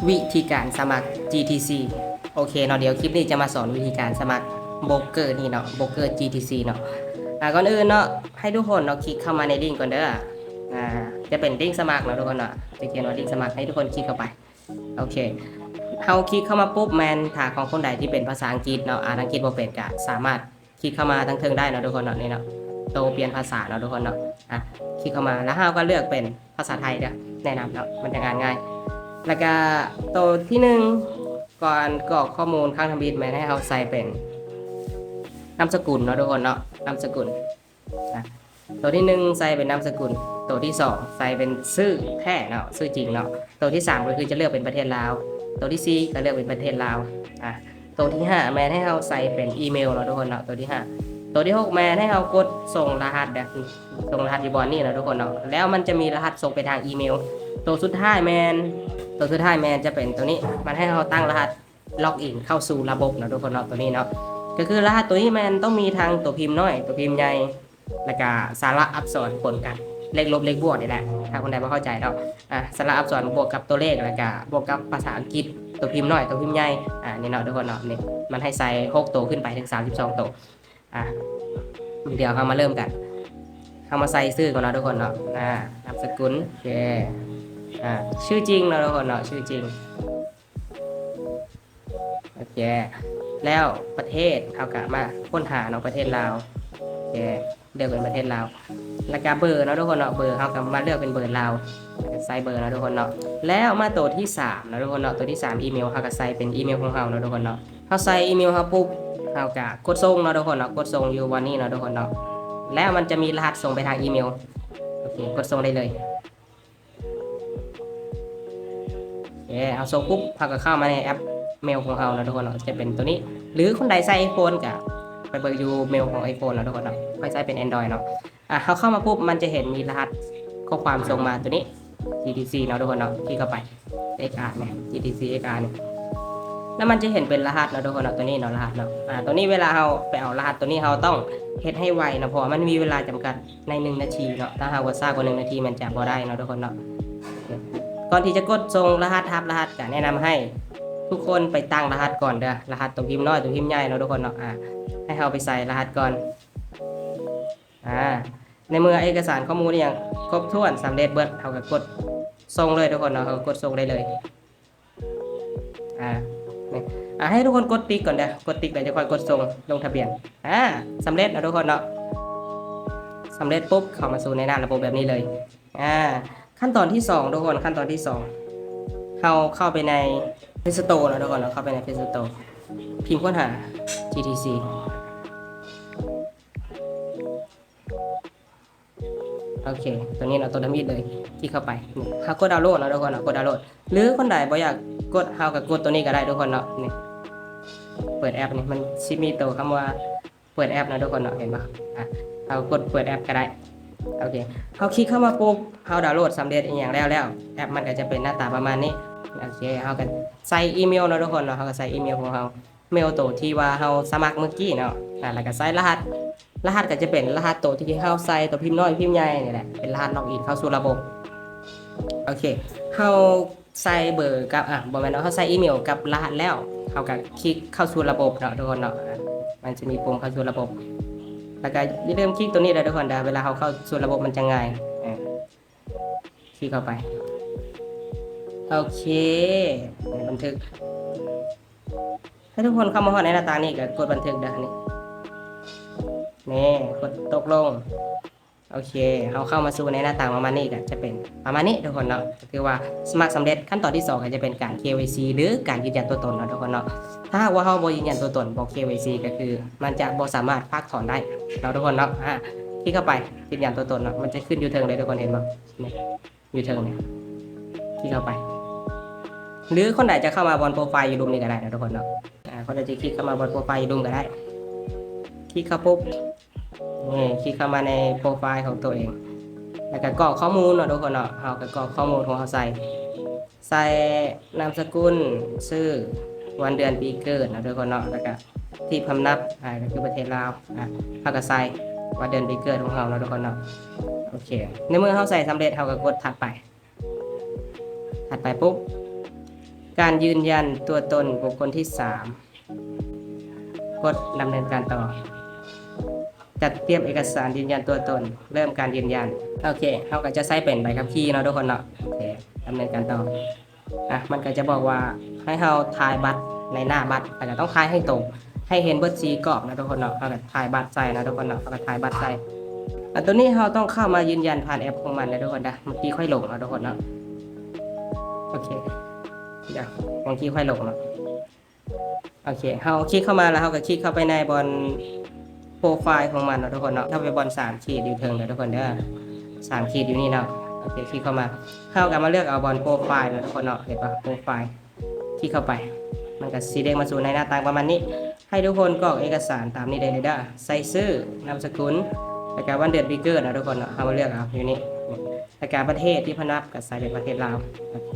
ວິທີການສະໝັກ ຈີທີຊີ. ໂອເຄເນາະ, ດຽວຄລິບນີ້ຈະມາສອນວິທີການສະໝັກໂບຣກເກີນີ້ເນາະ, ໂບຣກເກີ ຈີທີຊີ ເນາະ. ອາ ກ່ອນອື່ນເນາະ, ໃຫ້ທຸກຄົນເນາະ ຄລິກເຂົ້າມາໃນລິ້ງກ່ອນເດີ. ອາ ຈະເປັນລິ້ງສະໝັກເນາະທຸກຄົນເນາະ, ຈະຂຽນວ່າລິ້ງສະໝັກ, ໃຫ້ທຸກຄົນຄລິກເຂົ້າໄປ. ໂອເຄ ເຮົາຄລິກເຂົ້າມາປຸບ ແມ່ນຖ້າຂອງຄົນໃດທີ່ເປັນພາສາອັງກິດເນາະ, ອ່ານອັງກິດບໍ່ເປັນ ກະສາມາດ ຄລິກເຂົ້າມາທາງເທິງໄດ້ເນາະທຸກຄົນເນາະ, ນີ້ເນາະ ໂຕປ່ຽນພາສາເນາະທຸກຄົນເນາະ. ອາ ຄລິກເຂົ້າມາ ແລ້ວເຮົາກໍເລືອກເປັນພາສາໄທເດີ້, ແນະນຳເນາະ, ມັນຈະອ່ານງ່າຍ. ແລ້ວກະໂຕທີໜຶ່ງ ກ່ອນກອກຂໍ້ມູນຄັ້ງທຳອິດ ແມ່ນໃຫ້ເຮົາໃສ່ເປັນນາມສະກຸນເນາະທຸກຄົນເນາະ, ນາມສະກຸນ. ອາ ໂຕທີໜຶ່ງໃສ່ເປັນນາມສະກຸນ, ໂຕທີສອງໃສ່ເປັນຊື່ແທ້ເນາະ, ຊື່ຈິງເນາະ, ໂຕທີສາມກໍຄືຈະເລືອກເປັນປະເທດລາວ, ໂຕທີສີ່ກໍເລືອກເປັນປະເທດລາວ. ອາ ໂຕທີຫ້າແມ່ນໃຫ້ເຮົາໃສ່ເປັນອີເມວເນາະທຸກຄົນເນາະ, ໂຕທີຫ້າ. ໂຕທີຫົກແມ່ນໃຫ້ເຮົາກົດສົ່ງລະຫັດເດີ້, ສົ່ງລະຫັດຢູ່ບ່ອນນີ້ເນາະທຸກຄົນເນາະ, ແລ້ວມັນຈະມີລະຫັດສົ່ງໄປທາງອີເມວ. ໂຕສຸດທ້າຍແມ່ນ ໂຕສຸດທ້າຍແມ່ນຈະເປັນໂຕນີ້, ມັນໃຫ້ເຮົາຕັ້ງລະຫັດລັອກອິນເຂົ້າສູ່ລະບົບເນາະທຸກຄົນເນາະ, ໂຕນີ້ເນາະ. ກໍຄືລະຫັດໂຕນີ້ແມ່ນຕ້ອງມີທັງໂຕພິມນ້ອຍ ໂຕພິມໃຫຍ່ ແລ້ວກະສະຫຼະອັກສອນປົນກັນ, ເລກລົບເລກບວກນີ້ແຫຼະ ຖ້າຄົນໃດບໍ່ເຂົ້າໃຈເນາະ. ອາ ສະຫຼະອັກສອນບວກກັບຕົວເລກ ແລ້ວກະບວກກັບພາສາອັງກິດ, ຕົວພິມນ້ອຍ ຕົວພິມໃຫຍ່. ອາ ນີ້ເນາະທຸກຄົນເນາະ, ນີ້ມັນໃຫ້ໃສ່ຫົກໂຕຂຶ້ນໄປເຖິງສາມສິບສອງໂຕ. ອາ ດຽວເຮົາມາເລີ່ມກັນ, ເຮົາມາໃສ່ຊື່ກ່ອນເນາະທຸກຄົນເນາະ. ອາ ນາມສະກຸນ, ໂອເຄ. ອາ ຊື່ຈິງເນາະທຸກຄົນເນາະ, ຊື່ຈິງ. ໂອເຄ ແລ້ວປະເທດ ເຮົາກະມາຄົ້ນຫາເນາະ ປະເທດລາວ. ໂອເຄ ເລືອກເປັນປະເທດລາວ ແລ້ວກະເບີເນາະທຸກຄົນເນາະ, ເບີເຮົາກະມາເລືອກເປັນເບີລາວ ໃສ່ເບີເນາະທຸກຄົນເນາະ. ແລ້ວມາໂຕທີສາມເນາະທຸກຄົນເນາະ, ໂຕທີສາມອີເມວ ເຮົາກະໃສ່ເປັນອີເມວຂອງເຮົາເນາະທຸກຄົນເນາະ. ເຮົາໃສ່ອີເມວເຮົາປຸບ ເຮົາກະກົດສົ່ງເນາະທຸກຄົນເນາະ, ກົດສົ່ງຢູ່ບ່ອນນີ້ເນາະທຸກຄົນເນາະ. ແລ້ວມັນຈະມີລະຫັດສົ່ງໄປທາງອີເມວ. ໂອເຄ ກົດສົ່ງໄດ້ເລີຍ. ເອີ ເຮົາສົ່ງປຸບ ເຮົາກໍເຂົ້າມາໃນແອັບເມວຂອງເຮົາເນາະທຸກຄົນເນາະ, ຈະເປັນໂຕນີ້ ຫຼືຄົນໃດໃຊ້ໄອໂຟນກໍໄປເບິ່ງຢູ່ເມວຂອງໄອໂຟນເນາະທຸກຄົນເນາະ. ຂ້ອຍໃຊ້ເປັນແອນດຣອຍເນາະ. ອາ ເຮົາເຂົ້າມາປຸບ ມັນຈະເຫັນມີລະຫັດຂໍ້ຄວາມສົ່ງມາໂຕນີ້ ຈີທີຊີ ເນາະທຸກຄົນເນາະ. ຄລິກເຂົ້າໄປ ເອັກອາ ນີ້ ຈີທີຊີ ເອັກອາ ນີ້ ແລ້ວມັນຈະເຫັນເປັນລະຫັດເນາະທຸກຄົນເນາະ, ໂຕນີ້ເນາະ ລະຫັດເນາະ. ອາ ໂຕນີ້ເວລາເຮົາໄປເອົາລະຫັດໂຕນີ້ ເຮົາຕ້ອງເຮັດໃຫ້ໄວເນາະ, ເພາະວ່າມັນມີເວລາຈຳກັດ ໃນໜຶ່ງນາທີເນາະ, ຖ້າຫາກວ່າຊ້າກວ່າໜຶ່ງນາທີແມ່ນຈະບໍ່ໄດ້ເນາະທຸກຄົນເນາະ. ກ່ອນທີ່ຈະກົດສົ່ງລະຫັດ ຮັບລະຫັດ ກະແນະນຳໃຫ້ທຸກຄົນໄປຕັ້ງລະຫັດກ່ອນເດີ້, ລະຫັດຕົວພິມນ້ອຍ ຕົວພິມໃຫຍ່ເນາະທຸກຄົນເນາະ. ອາ ໃຫ້ເຮົາໄປໃສ່ລະຫັດກ່ອນ. ອາ ໃນເມື່ອເອກະສານຂໍ້ມູນອີ່ຫຍັງຄົບຖ້ວນສຳເລັດເບິດ ເຮົາກະກົດສົ່ງເລີຍທຸກຄົນເນາະ, ເຮົາກະກົດສົ່ງໄດ້ເລີຍ. ອາ ນີ້ ອາ ໃຫ້ທຸກຄົນກົດຕິກກ່ອນເດີ້, ກົດຕິກແລ້ວຈະຄ່ອຍກົດສົ່ງລົງທະບຽນ. ອາ ສຳເລັດເນາະທຸກຄົນເນາະ, ສຳເລັດປຸບ ເຂົ້າມາສູ່ໃນໜ້າລະບົບແບບນີ້ເລີຍ. ອາ ຂັ້ນຕອນທີສອງທຸກຄົນ, ຂັ້ນຕອນທີສອງ ເຮົາເຂົ້າໄປໃນ Play Store ເນາະທຸກຄົນເນາະ, ເຂົ້າໄປໃນ Play Store ພິມຄົ້ນຫາ ຈີທີຊີ. ໂອເຄ ຕົວນີ້ເນາະ ຕົວທຳອິດເລີຍ ຄລິກເຂົ້າໄປ. ນີ້ ເຮົາກົດດາວໂຫຼດເນາະທຸກຄົນເນາະ, ກົດດາວໂຫຼດ ຫຼືຄົນໃດບໍ່ຢາກກົດ ເຮົາກໍກົດຕົວນີ້ກໍໄດ້ທຸກຄົນເນາະ. ນີ້ ເປີດແອັບນີ້ ມັນຊິມີໂຕຄຳວ່າເປີດແອັບເນາະທຸກຄົນເນາະ, ເຫັນບໍ່? ອາ ເຮົາກົດເປີດແອັບກໍໄດ້. ໂອເຄ ເຮົາຄລິກເຂົ້າມາປຸບ ເຮົາດາວໂຫຼດສຳເລັດອີ່ຫຍັງແລ້ວແລ້ວ ແອັບມັນກໍຈະເປັນໜ້າຕາປະມານນີ້. ໂອເຄ ເຮົາກໍໃສ່ອີເມວເນາະທຸກຄົນເນາະ, ເຮົາກໍໃສ່ອີເມວຂອງເຮົາ ເມວໂຕທີ່ວ່າເຮົາສະໝັກມື້ກີ້ເນາະ. ອາ ແລ້ວກໍໃສ່ລະຫັດ, ລະຫັດກໍຈະເປັນລະຫັດໂຕທີ່ເຮົາໃສ່ ໂຕພິມນ້ອຍພິມໃຫຍ່ນີ້ແຫຼະ ເປັນລະຫັດລັອກອິນເຂົ້າສູ່ລະບົບ. ໂອເຄ ເຮົາໃສ່ເບີກັບ ອາ ບໍ່ແມ່ນເນາະ, ເຮົາໃສ່ອີເມວກັບລະຫັດແລ້ວ ເຮົາກໍຄລິກເຂົ້າສູ່ລະບົບເນາະທຸກຄົນເນາະ. ອາ ມັນຈະມີປຸ່ມເຂົ້າສູ່ລະບົບ ແລ້ວກໍຢ່າລືມຄລິກຕົວນີ້ເດີ້ທຸກຄົນເດີ້, ເວລາເຮົາເຂົ້າສູ່ລະບົບມັນຈະງ່າຍ. ອາ ຄລິກເຂົ້າໄປ. ໂອເຄ ບັນທຶກ. ໃຫ້ທຸກຄົນເຂົ້າມາຮອດໃນໜ້າຕ່າງນີ້ກໍກົດບັນທຶກເດີ້ ນີ້ ນີ້ ກົດຕົກລົງ. ໂອເຄ ເຮົາເຂົ້າມາສູ່ໃນໜ້າຕ່າງປະມານນີ້ ກໍຈະເປັນປະມານນີ້ທຸກຄົນເນາະ, ກໍຄືວ່າສະໝັກສຳເລັດ. ຂັ້ນຕອນທີສອງກໍຈະເປັນການ ເຄວາຍຊີ ຫຼືການຢືນຢັນຕົວຕົນເນາະທຸກຄົນເນາະ. ຖ້າຫາກວ່າເຮົາບໍ່ຢືນຢັນຕົວຕົນ ບໍ່ ເຄວາຍຊີ ກໍຄືມັນຈະບໍ່ສາມາດຝາກຖອນໄດ້ເນາະທຸກຄົນເນາະ. ອາ ຄລິກເຂົ້າໄປ ຢືນຢັນຕົວຕົນເນາະ, ມັນຈະຂຶ້ນຢູ່ເທິງເລີຍທຸກຄົນ ເຫັນບໍ່? ນີ້ ຢູ່ເທິງນີ້ ຄລິກເຂົ້າໄປ ຫຼືຄົນໃດຈະເຂົ້າມາບ່ອນໂປຣໄຟລ໌ຢູ່ລຸ່ມນີ້ກໍໄດ້ເນາະທຸກຄົນເນາະ. ອາ ຄົນໃດຈະຄລິກເຂົ້າມາບ່ອນໂປຣໄຟລ໌ຢູ່ລຸ່ມກໍໄດ້, ຄລິກເຂົ້າປຸບ ນີ້ ຄລິກເຂົ້າມາໃນໂປຣໄຟລ໌ຂອງຕົວເອງ ແລ້ວກໍກອກຂໍ້ມູນເນາະທຸກຄົນເນາະ. ເຮົາກໍກອກຂໍ້ມູນຂອງເຮົາໃສ່ ໃສ່ນາມສະກຸນ, ຊື່, ວັນເດືອນປີເກີດເນາະທຸກຄົນເນາະ, ແລ້ວກະທີ່ພຳນັບ ອາ ກໍຄືປະເທດລາວ. ອາ ເຮົາກໍໃສ່ວັນເດືອນປີເກີດຂອງເຮົາເນາະທຸກຄົນເນາະ. ໂອເຄ ໃນເມື່ອເຮົາໃສ່ສຳເລັດ ເຮົາກໍກົດຖັດໄປ, ຖັດໄປປຸບ ການຢືນຢັນຕົວຕົນບຸກຄົນທີສາມ ກົດດຳເນີນການຕໍ່. ຈັດຕຽມເອກະສານຢືນຢັນຕົວຕົນ. ເລີ່ມການຢືນຢັນ. ໂອເຄ ເຮົາກໍຈະໃຊ້ເປັນໃບຂັບຂີ່ເນາະທຸກຄົນເນາະ. ໂອເຄ ດຳເນີນການຕໍ່. ອ່ະ ມັນກໍຈະບອກວ່າໃຫ້ເຮົາຖ່າຍບັດໃນໜ້າບັດ ແລ້ວກໍຕ້ອງຖ່າຍໃຫ້ຕົງ ໃຫ້ເຫັນເບິດສີ່ກອບເນາະທຸກຄົນເນາະ. ເຮົາກໍຖ່າຍບັດໃສ່ເນາະທຸກຄົນເນາະ. ເຮົາກໍຖ່າຍບັດໃສ່. ອັນຕົວນີ້ເຮົາຕ້ອງເຂົ້າມາຢືນຢັນຜ່ານແອັບຂອງມັນເດີທຸກຄົນເດີ. ເມື່ອກີ້ຂ້ອຍຫຼົງເນາະທຸກຄົນເນາະ. ໂອເຄ ດຽວ ເມື່ອກີ້ຂ້ອຍຫຼົງເນາະ. ໂອເຄ ເຮົາຄລິກເຂົ້າມາແລ້ວ ເຮົາກໍຄລິກເຂົ້າໄປໃນບ່ອນໂປຣໄຟລ໌ຂອງມັນເນາະທຸກຄົນເນາະ. ເຂົ້າໄປບ່ອນສາມຂີດຢູ່ເທິງເດີທຸກຄົນເດີ ສາມຂີດຢູ່ນີ້ເນາະ. ໂອເຄ ຄລິກເຂົ້າມາ ເຮົາກໍມາເລືອກເອົາບ່ອນໂປຣໄຟລ໌ເນາະທຸກຄົນເນາະ. ເຫັນປະ ໂປຣໄຟລ໌ ຄລິກເຂົ້າໄປ ມັນກໍຊິເດ້ງມາສູ່ໃນໜ້າຕ່າງປະມານນີ້ ໃຫ້ທຸກຄົນກອກເອກະສານຕາມນີ້ໄດ້ເລີຍເດີ ໃສ່ຊື່ ນາມສະກຸນ ແລ້ວກໍວັນເດືອນປີເກີດເນາະທຸກຄົນເນາະ. ເຮົາມາເລືອກເອົາຢູ່ນີ້ ແລ້ວກໍປະເທດທີ່ເພິ່ນຮັບກໍໃສ່ເປັນປະເທດລາວ. ໂອເຄ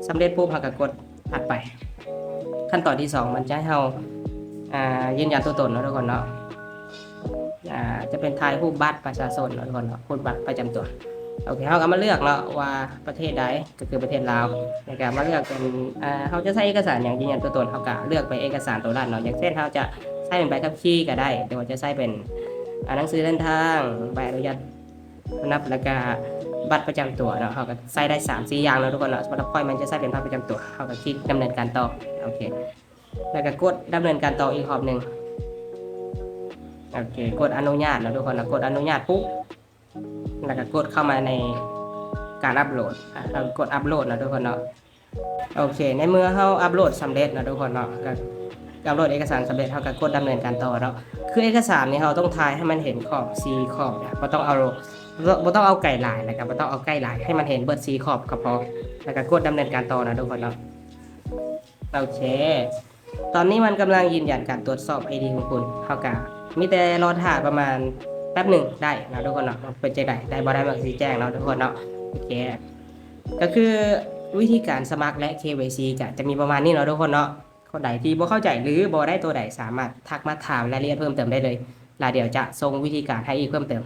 ສຳເລັດປຸບ ເຮົາກໍກົດຖັດໄປ. ຂັ້ນຕອນທີສອງ ມັນຈະໃຫ້ເຮົາ ອ່າ ຢືນຢັນຕົວຕົນເນາະທຸກຄົນເນາະ. ອ່າ ຈະເປັນຖ່າຍຮູບບັດປະຊາຊົນເນາະທຸກຄົນເນາະ ຮູບບັດປະຈຳຕົວ. ໂອເຄ ເຮົາກໍມາເລືອກເນາະວ່າປະເທດໃດ ກໍຄືປະເທດລາວ ແລ້ວກໍມາເລືອກເປັນ ອ່າ ເຮົາຈະໃຊ້ເອກະສານຫຍັງຢືນຢັນຕົວຕົນ ເຮົາກໍເລືອກໄປເອກະສານໂຕນັ້ນເນາະ. ຢ່າງເຊັ່ນ ເຮົາຈະໃຊ້ເປັນໃບຂັບຂີ່ກໍໄດ້ ຫຼືວ່າຈະໃຊ້ເປັນ ອ່າ ໜັງສືເດີນທາງ ໃບອະນຸຍາດ ນັບ ແລ້ວກະບັດປະຈຳຕົວເນາະ. ເຮົາກໍໃຊ້ໄດ້ສາມສີ່ຢ່າງເນາະທຸກຄົນເນາະ. ສຳລັບຂ້ອຍມັນຈະໃຊ້ເປັນບັດປະຈຳຕົວ ເຮົາກໍຄລິກດຳເນີນການຕໍ່. ໂອເຄ ແລ້ວກໍກົດດຳເນີນການຕໍ່ອີກຮອບໜຶ່ງ. ໂອເຄ ກົດອະນຸຍາດເນາະທຸກຄົນເນາະ. ກົດອະນຸຍາດປຸບ ແລ້ວກໍກົດເຂົ້າມາໃນການອັບໂຫຼດ. ອາ ເຮົາກົດອັບໂຫຼດເນາະທຸກຄົນເນາະ. ໂອເຄ ໃນເມື່ອເຮົາອັບໂຫຼດສຳເລັດເນາະທຸກຄົນເນາະ ກໍອັບໂຫຼດເອກະສານສຳເລັດ ເຮົາກໍກົດດຳເນີນການຕໍ່ເນາະ. ຄືເອກະສານນີ້ເຮົາຕ້ອງຖ່າຍໃຫ້ມັນເຫັນຂອບສີ່ຂອບນະ ບໍ່ຕ້ອງເອົາ ບໍ່ຕ້ອງເອົາໄກຫຼາຍ ແລ້ວກໍບໍ່ຕ້ອງເອົາໃກ້ຫຼາຍ ໃຫ້ມັນເຫັນເບິດສີ່ຂອບກໍພໍ ແລ້ວກໍກົດດຳເນີນການຕໍ່ເນາະທຸກຄົນເນາະ. ໂອເຄ ຕອນນີ້ມັນກຳລັງຢືນຢັນການຕວດສອບໄອດີຂອງຄຸນ ເຮົາກະມີແຕ່ລໍຖ້າປະມານແປັບໜຶ່ງໄດ້ເນາະທຸກຄົນເນາະ ວ່າເປັນຈັ່ງໃດ ໄດ້ບໍ່ໄດ້ ມັນກໍຊິແຈ້ງເນາະທຸກຄົນເນາະ. ໂອເຄ ກໍຄືວິທີການສະໝັກ ແລະ ເຄວາຍຊີ ກະຈະມີປະມານນີ້ເນາະທຸກຄົນເນາະ. ຄົນໃດທີ່ບໍ່ເຂົ້າໃຈ ຫຼື ບໍ່ໄດ້ຕົວໃດ ສາມາດທັກມາຖາມລາຍລະອຽດເພີ່ມເຕີມໄດ້ເລີຍ ລະດຽວຈະສົ່ງວິທີການໃຫ້ອີກເພີ່ມເຕີມ.